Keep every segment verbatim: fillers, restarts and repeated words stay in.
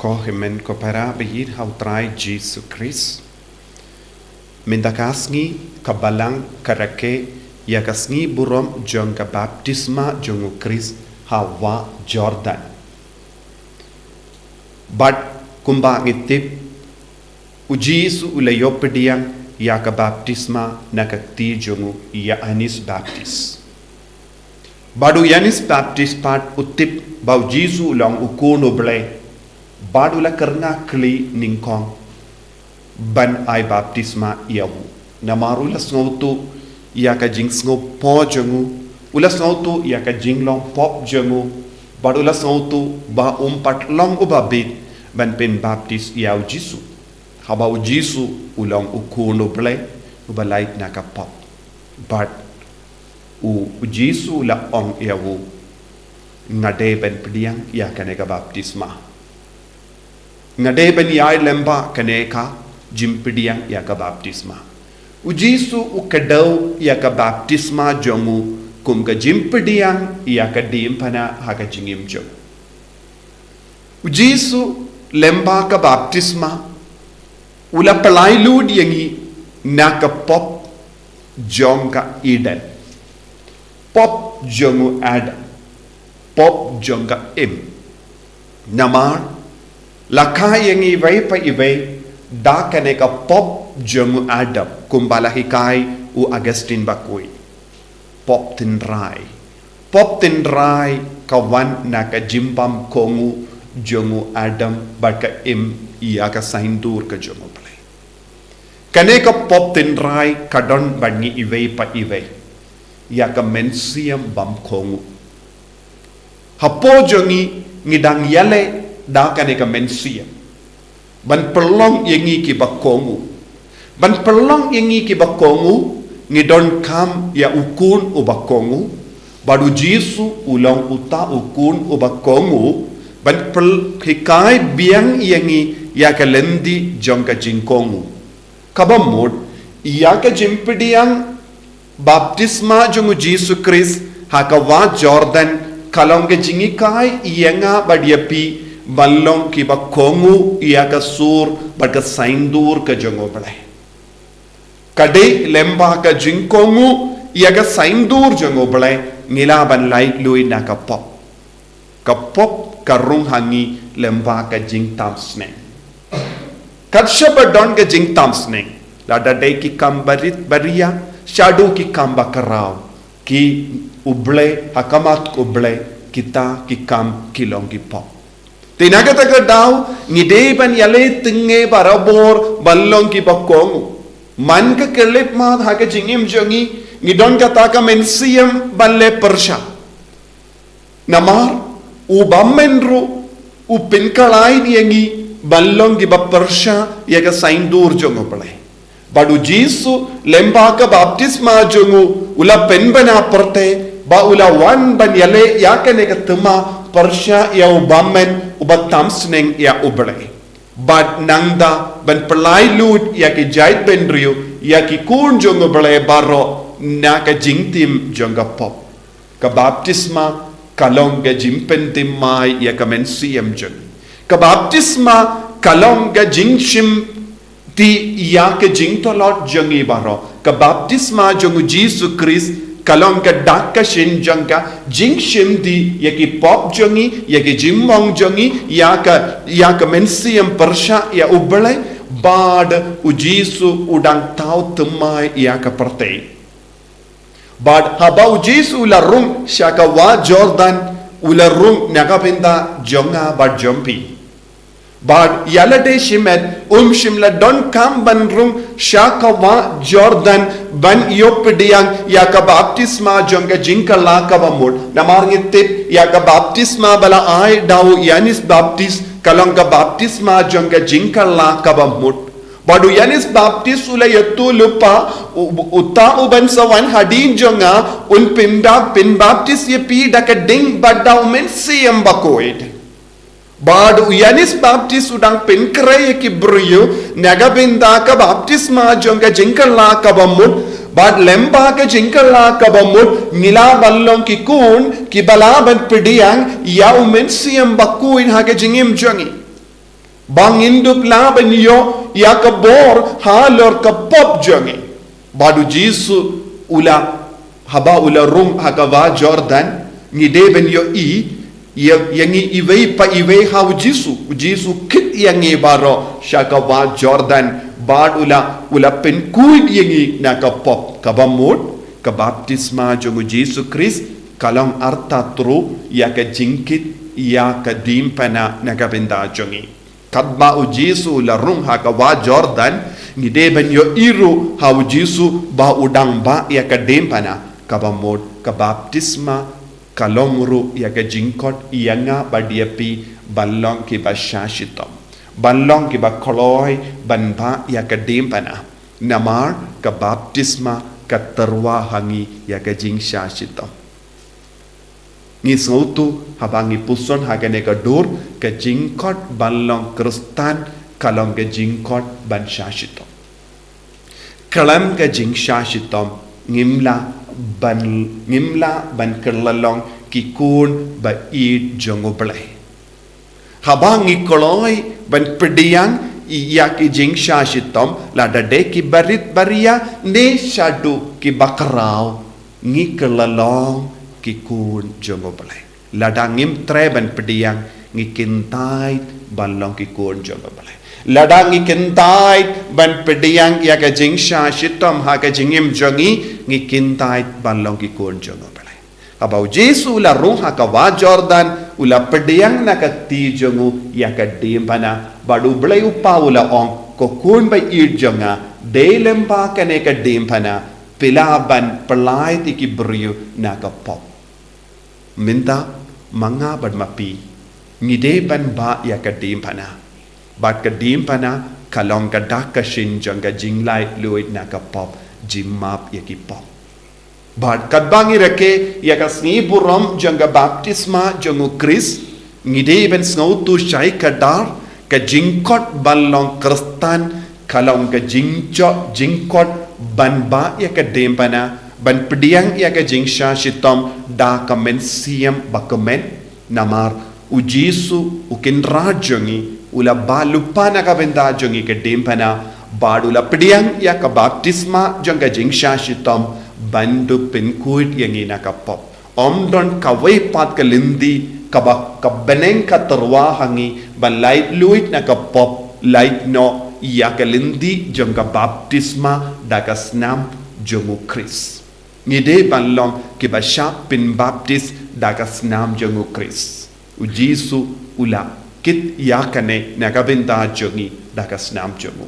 Ko hynmen ko para ba ïeit ha u Trai Jisu Khrist. Mynta ka sngi ka Balang ka rakhe ïa ka sngi burom jong ka baptisma jong u Khrist ha wah Jordan. Bad kumba ngi tip, u Jisu u la ïoh pdiang ïa ka baptisma na ka kti jong u Ïoannis Baptis. Bad u Ïoannis Baptis pat u tip ba u Jisu u long u Khun u Blei. Bad u la kyrngah kli nyngkong ban ai baptisma ïa u. Namar u la sngewthuh ïa ka jingsngewpoh jong u. U la sngewthuh ïa ka jinglong pop jong u. Bad u la sngewthuh ba um pat long uba bit ban pynbaptis ïa u Jisu. Haba u Jisu u long u Khun u Blei, uba lait na ka pop. Bad u, u Jisu u la ong ïa u, nga dei ban pdiang ïa kane ka baptisma. Nga dei ban ïaid lyngba kane ka jingpdiang ïa ka baptisma. U Jisu u kdew ïa ka baptisma jong u kum ka jingpdiang ïa ka diengphna ha ka jingim jong u. U Jisu lyngba ka baptisma u la pynlait lut ïa ngi na ka pop jong ka Eden. Pop jong u Adam. Pop jong ka Im. Namar la kha ïa ngi iwei pa iwei da kane ka pop jong u Adam, kumba la hikai u Augustine Bakhuid. Pop tynrai. Pop tynrai ka wan na ka jingbam kohnguh jong u Adam bad ka Im ïa ka saiñdur ka jong u Blei. Kane ka pop tynrai ka don bad ngi iwei pa iwei ïa ka mynsiem bam kohnguh. Hapoh jong ngi ngi dang ïaleh da kane ka mynsiem ban pynlong ïa ngi kiba kohnguh. Ban pynlong ïa ngi kiba kohnguh, ngi donkam ïa u Khun uba kohnguh. Bad u Jisu u long uta u Khun uba kohnguh ban pynhikai biang ïa ngi ïa ka lynti jong ka jingkohnguh. Kaba mut, ïa ka jingpdiang baptisma jong u Jisu Khrist ha ka wah Jordan ka long ka jinghikai ïa nga bad ïa phi ban long kiba kohnguh ïa ka sur bad ka saiñdur ka jong u Blei. Ka dei lyngba ka jingkohnguh ïa ka saiñdur jong u Blei ngi lah ban lait lut na ka pop. Ka pop ka rung ha ngi lyngba ka jingtam sneng. Kat shaba don ka jingtam sneng, lada dei ki kam barit baria, shaduh ki kam bakhraw, ki U Blei, ha khmat U Blei, kita ki kam ki long ki pop. Te na kata ka daw, ngi dei ban ïaleh tynge barabor ban long kiba kohnguh. Man ka khyllipmat ha ka jingim jong ngi, ngi don kata ka mynsiem ban leh pyrshah. Namar u bymmen ruh u pynkhlaiñ ïa ngi ban long kiba pyrshah ïa ka saiñdur jong u Blei. Bad u Jisu lyngba ka baptisma jong u u la pynbna pyrthei bad u la wan ban ïaleh ïa kane ka thma pyrshah ïa u bymmen uba tam sneng ïa u Blei. Bad nangta ban pynlait lut ïa ki jaitbynriew, ïa ki khun jong u Blei baroh na ka jingtim jong ka pop. Ka baptisma ka long ka jingpynthymmai ïa ka mynsiem jong ngi. Ka baptisma ka long ka jingshim ti ïa ka jingtlot jong ngi baroh. Ka baptisma jong u Jisu Khrist ka long ka dak ka shin jong ka jingshim ti ïa ki pop jong ngi, ïa ki jingmong jong ngi, ïa ka, ïa ka mynsiem pyrshah ïa u Blei, bad u Jisu u dang thaw thymmai ïa ka pyrthei. Bad haba u Jisu u la rung sha ka wah Jordan, u la rung na ka bynta jong nga bad jong phi. Bad ïa lade shimet um shym la donkam ban rung sha ka wah Jordan ban ïoh pdiang ïa ka baptisma jong ka jingkylla kaba mut. Namar ngi tip ïa ka baptisma ba la ai da u Ïoannis Baptis ka long ka baptisma jong ka jingkylla kaba mut. Bad u Ïoannis Baptis u la ïathuh lypa, u, uta uban sa wan hadien jong nga un pynbap, pynbaptis ïa phi da ka ding bad da u Mynsiem Bakhuid. Bad u Ïoannis Baptis u dang pynkhreh ïa ki briew na ka bynta ka baptisma jong ka jingkylla kaba mut, bad lyngba ka jingkylla kaba mut ngi lah ban long ki khun kiba lah ban pdiang ïa u Mynsiem Bakhuid ha ka jingim jong ngi. Ba ngin dup lah ban ïoh ïa ka bor halor ka pop jong ngi. Bad u Jisu u la, haba u la rung ha ka wah Jordan, ngi dei ban ïohi ïa, ïa ngi iwei pa iwei ha u Jisu. U Jisu kit ïa ngi baroh sha ka wah Jordan. Bad u la, u la pynkhuid ïa ngi na ka pop. Kaba mut, ka baptisma jong u Jisu Khrist ka long artatru ïa ka jingkit ïa ka diengphna na ka bynta jong ngi. Katba u Jisu u la rung ha ka wah Jordan, ngi dei ban ïohi ruh ha u Jisu ba u dang bah ïa ka diengphna. Kaba mut, ka baptisma ka long ruh ïa ka jingkhot ïa nga bad ïa phi ban long kiba shah shitom, ban long kiba kloi ban bah ïa ka diengphna. Namar ka baptisma ka tyrwa ha ngi ïa ka jingshah shitom. Ngi sngewthuh haba ngi puson ha kane ka dur, ka jingkhot ban long Khristan ka long ka jingkhot ban shah shitom. Khlem ka jingshah shitom, ngim lah ban, ngim lah ban kylla long ki khun ba ïeit jong U Blei. Haba ngi kloi ban pdiang ïa ki jingshah shitom, lada dei ki barit baria ne shaduh ki bakhraw, ngi kylla long ki khun jong U Blei. Lada ngim treh ban pdiang, ngi kyntait ban long ki khun jong U Blei. Lada ngi kyntait ban pdiang ïa ka jingshah shitom ha ka jingim jong ngi, ngi kyntait ban long ki khun jong U Blei. Haba u Jisu u la rung ha ka wah Jordan, u la pdiang na ka kti jong u ïa ka diengphna, bad U Blei U Kpa u la ong, ko khun ba ïeit jong nga, dei lyngba kane ka diengphna phi lah ban pyllait ïa ki briew na ka pop. Mynta ma nga bad ma phi, ngi dei ban bah ïa ka diengphna. Bad ka diengphna ka long ka dak ka shin jong ka jinglaitluid na ka pop, jingmap ïa ki pop. Bad katba ngi rakhe ïa ka sngi burom jong ka baptisma jong u Khrist, ngi dei ban sngewthuh shai kdar, ka jingkhot ban long Khristan ka long ka jingkhot, jingkhot ban bah ïa ka diengphna, ban pdiang ïa ka jingshah shitom da ka mynsiem bakmen. Namar u Jisu u Kynrad jong ngi, u la bah lypa na ka bynta jong ngi ka diengphna, bad u la pdiang ïa ka baptisma jong ka jingshah shitom, ban dup pynkhuid ïa ngi na ka pop. Ym don kawei pat ka lynti kaba ka bneng ka tyrwa ha ngi ban laitluid na ka pop, lait noh ïa ka lynti jong ka baptisma da ka snam jong u Khrist. Ngi dei ban long kiba shah pynbaptis da ka snam jong u Khrist. U Jisu u la kit ïa kane na ka bynta jong ngi da ka snam jong u.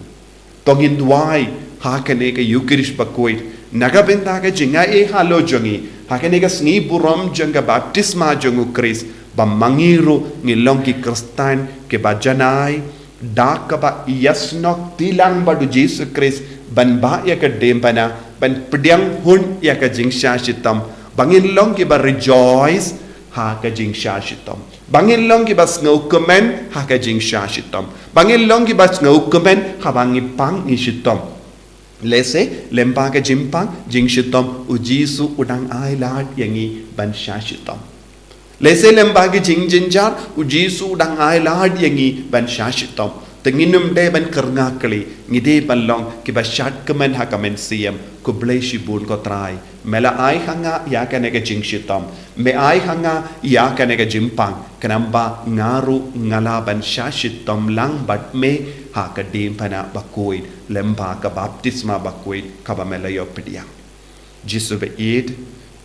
To ngin duwai ha kane ka Eukharist bakhuid, na ka bynta ka jingai halor jong ngi, ha kane ka sngi burom jong ka baptisma jong u Khrist, ba ma ngi ruh ngin long ki Khristan kiba janai, da kaba ïasnoh kti lang bad u Jisu Khrist, ban bah ïa ka diengphna, ban pdiang hun ïa ka jingshah shitom, ba ngin long kiba rejoice ha ka jingshah shitom. Ba ngin long kiba sngewkmen ha ka jingshah shitom. Ba ngin long kiba sngewkmen haba ngi pang ngi shitom. Lehse, lyngba ka jingpang, jingshitom, u Jisu u dang ailad ïa ngi ban shah shitom. Lehse lyngba ka jingjynjar, u Jisu u dang ailad ïa ngi ban shah shitom. Te ngin ym dei ban kyrngah kli, ngi dei ban long kiba shad kmen ha ka mynsiem, khublei shibun ko Trai. Me la ai ha nga ïa kane ka jingshitom. Me ai ha nga ïa kane ka jingpang. Khnang ba nga ruh nga lah ban shah shitom lang bad me ha ka diengphna bakhuid, lyngba ka baptisma bakhuid kaba me la ïoh pdiang. Jisu ba ïeit,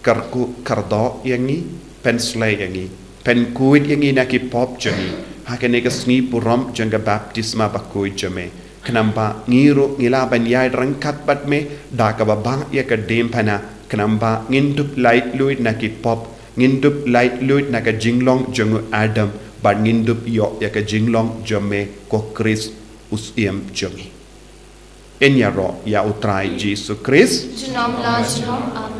kyrkhu kyrdoh ïa ngi, pynshlei ïa ngi, pynkhuid ïa ngi na ki pop jong ngi, ha kane ka sngi burom jong ka baptisma bakhuid jong me. Khnang ba ngi ruh ngi lah ban ïaid ryngkat bad me, da kaba bah ïa ka diengphna, khnang ba ngin dup laitluid na ki pop, ngin dup laitluid na ka jinglong jong u Adam, bad ngin dup ïoh ïa ka jinglong jong me ko Khrist u Syiem jong ngi. Ngin ïaroh ïa u Trai Jisu Khrist. Junom la junom, amen.